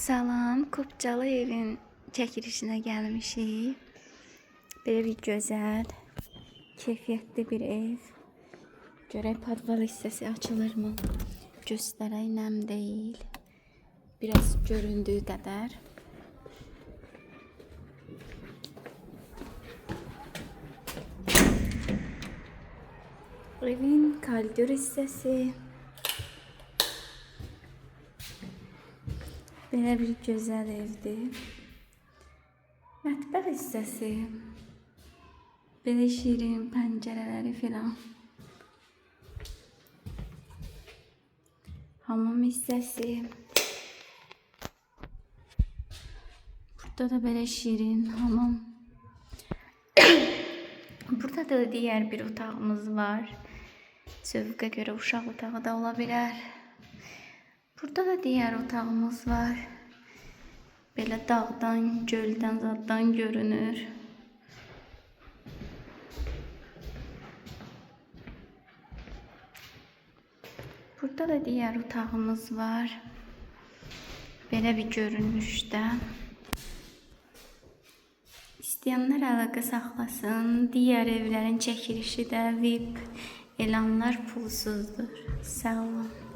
Salam, Kopçalı evin çəkilişinə gəlmişik. Belə bir gözəl, keyfiyyətli bir ev. Görək podval hissəsi açılırmı? Göstərək, nəm deyil. Biraz göründüyü qədər. Evin koridor hissəsi. Belə bir gözəl evdir. Mətbəx hissəsi. Belə şirin pəncərələri filan. Hamam hissəsi. Burada da belə şirin hamam. Burada da digər bir otağımız var. Zövqə görə uşaq otağı da ola bilər. Burada da digər otağımız var. Belə dağdan, göldən, zaddan görünür. Burada da digər otağımız var. Belə bir görünüşdə. İstəyənlər əlaqə saxlasın. Digər evlərin çəkilişi də VIP elanlar pulsuzdur. Sağ olun.